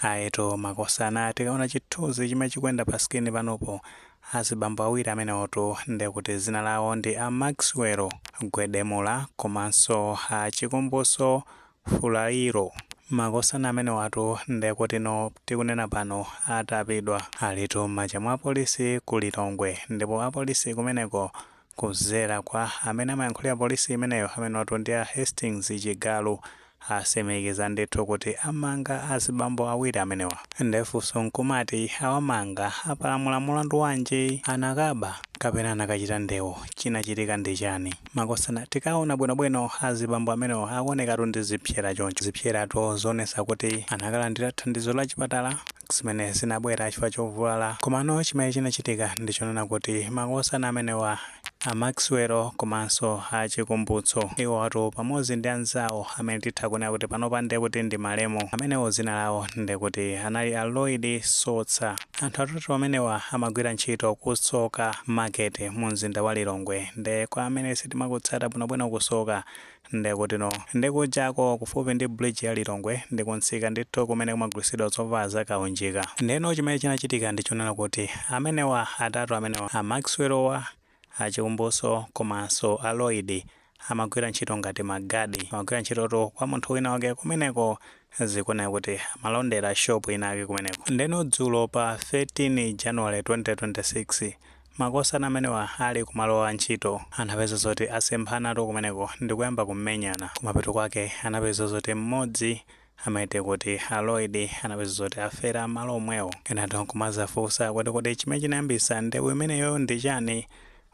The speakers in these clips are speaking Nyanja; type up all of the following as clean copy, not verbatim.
Ayeto makosana, tikaona chithunzi chimene chikuyenda pa screen panopo, azibambo awiri amenewotu ndekuti zina lawo ndi a Maxwell Gwedemula komanso a Chikumbuso Fulairo. Makosana amenewatu ndekuti no tikunena pano atapidwa, alitu m'manja mwa apolisi ku Lilongwe. Ndipo apolisi kumeneko, kuzera kwa amene amayankhulira polisi imeneyo, amenewatu ndi a Hastings Chigalu, asimikiza ndithu kuti amanga azibambo awiri amenewa. Ndefunso nkumati, awamanga apalamula mulandu wanji? Anakaba kapena anakachita ndewu? Chinachitika ndi chani? Makosana, tikaona bwinobwino azibambo amenewa akuonekatu ndi zipsera choncho, zipseratu zoonesa kuti anakalandira thandizo la chipatala zimene zinabwera chifukwa chovulala. Komano chimene chinachitika ndichonena kuti makosana amenewa, a Maxwell komanso a Chikumbutso, iwo atu pamodzi ndi anzawo amene titha kunena kuti panopa ndiye kuti ndi malemu amenewo, zina lawo ndekuti anali a Lloyd Sotsa. Anthu atatu amenewa amagwira ntchito kusoka Market mu mzinda wa Lilongwe. Nde kwa amene sitimakutsata bwinobwino, kusoka ndekuti no ndikujako kufupi ndi bridge ya Lilongwe, ndikuntsika ndithu kumene kumagulitsidwa zovala zakaunjika. Ndeno chimene chinachitika ndichonena kuti amenewa atatu amenewa, a Maxwellwa, Achikumbuso komanso a Lloyd, amagwira ntchito ngati magadi. Amagwira ntchitotu kwa munthu wina wake kumeneko, zikuoneka kuti amalondera shop ina ake kumeneko. Ndeno dzulo pa 13 January 2026, makosana amenewa ali kumalo a ntchito, anapeza zoti asemphanatu kumeneko ndikuyamba kumenyana. Kumapeto kwake anapeza zoti mmodzi amaite kuti a Lloyd anapeza zoti afera malo omwewo. Kenatu nkumazafunsa kuti, kodi chimene chinayambisa ndewu imeneyo ndi chani?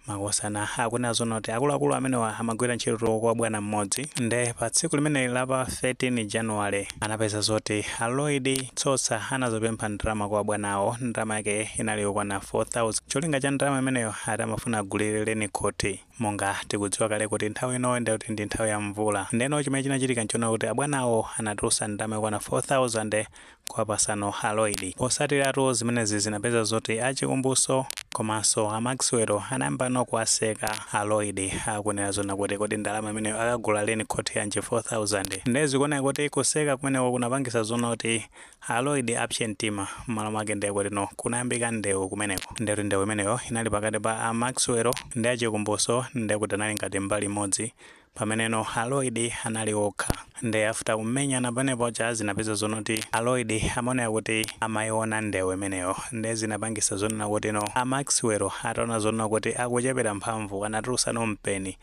Makosana, akunena zoona kuti akuluakulu amenewa amagwira ntchito kwa bwana mmodzi. Nde pa tsiku limeneli la pa 13 January anapeza zoti a Lloyd Tsotsa anazopempha ndalama kwa bwanawo. Ndalama yake inali yokwana 4000. Cholinga cha ndalama imeneyo ati amafuna agulire raincoat, monga tikudziwa kale kuti nthawi ino ndekuti ndi nthawi ya mvula. Ndeno chimene chinachitika nchona kuti abwanawo anatulutsa ndalama yokwana 4000 kuwapasano a Lloyd. Posatiratu zimenezi zinapeza zoti Achikumbuso komanso a Maxwell anayamba kuwaseka a Lloyd, akunena zona kuti, kodi ndalama imeneyo akagula raincoat yanji 4000? Nde zikuoneka kuti kuseka kumeneko kunapangisa zona kuti a Lloyd apse mtima. M'malo mwake ndiye kuti no kunayambika ndewu kumeneko. Ndekuti ndewu imeneyo inali pakati pa a Maxwell ndi Achikumbuso, ndekuti anali ngati mbali imodzi, pameneno a Lloyd anali okha. Nde after kumenyana panepo cha zinapeza zonoti a Lloyd amaoneka kuti amayiona ndewu imeneyo. Nde zinapangisa zonena kuti no a Maxwell ataona zonena kuti akuchepera mphamvu, anatulutsano mpeni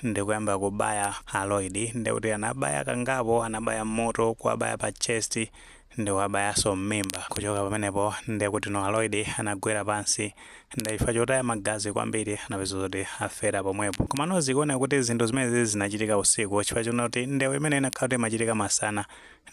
ndikuyamba kubaya a Lloyd. Ndekuti anabaya kangapo, anabaya moto, kuwabaya pa chest ndikuwabayanso m'mimba. Kuchoka pamenepo ndekuti no a Lloyd anagwera pansi, ndachifukwa chotaya magazi kwambiri anapeza zoti afera pomwepo. Komano zikuoneka kuti zinthu zimenezi zinachitika usiku, chifukwa chonoti ndewu imene inakhala kuti imachitika masana,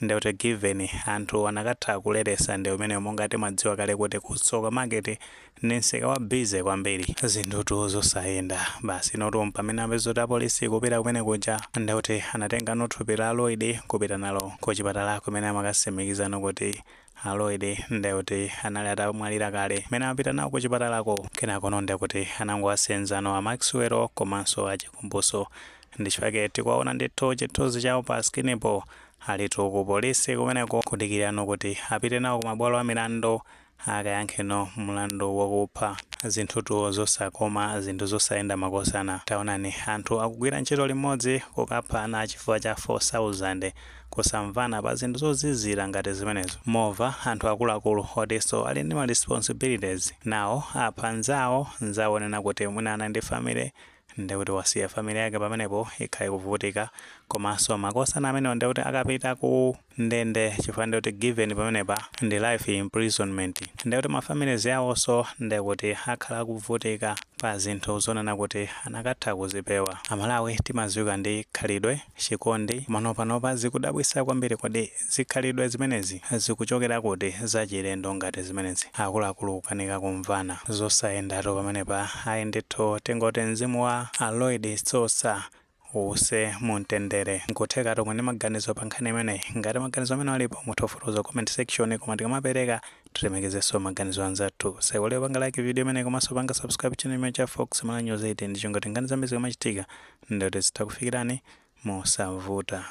ndekuti given anthu anakatha kuleresa ndewu imeneyo, monga timadziwa kale kuti kusoka Market ndi msika wa busy kwambiri. Zinthutu zosayenda basi. Notu pamene apeza kuti apolisi kupita kumene kuja, ndekuti anatenga thupi la Lloyd kupita nalo ku chipatala kumene amakasimikizano kuti a Lloyd ndekuti anali atamwalira kale mmene amapita nawo ku chipatalako. Kenakono ndekuti anangowasenzano a Maxwell komanso Achikumbuso. Ndichifukwa tikuwaona ndithu chithunzi chawo pa screenpo, alitu ku polisi kumeneko kudikirano kuti apite nawo ku mabwalo a milandu akayankheno mlandu wakupha. Zinthutu zosakoma, zinthu zosayenda makosana. Taonani, anthu akugwira ntchito limodzi kukaphana chifukwa cha 4000, kusamvana pa zinthu zozizira ngati zimenezo. Mova anthu akuluakulu otinso ali ndi ma responsibilities nawo apha nzawo, nzawo nena kuti mwina ana ndi family, ndekuti wasiya family yake pamenepo ikhale kuvutika. Komanso makosana amenewo ndekuti akapita ku ndende, chifukwa ndekuti given pamenepa ndi life imprisonment, ndekuti ma families yawonso ndekuti akhala akuvutika pa zinthu zonena kuti anakatha kuzipewa. Amalawi timadziwika ndi khalidwe, chikondi, komano panopa zikudabwitsa kwambiri. Kodi zikhalidwe zimenezi zikuchokera kuti, zachilendo ngati zimenezi? Akuluakulu kukanika kumvana, zosayendatu pamenepa. Ayi ndithu, tingoti mzimu wa a Lloyd Tsotsa uwuse mumtendere. Nkutheka tomwe ndi maganizo pa nkhani imeneyi. Ngati maganizo amene alipo, mutha kufotokoza comment section, koma tikamapereka tilemekezenso maganizo anzathu. Saiwale panga like video imeneyi komanso panga subscribe channel imene cha Fox Mala News 8, ndi chongoti nkhani zambiri zikamachitika ndikuti zitha kufikirani mosavuta.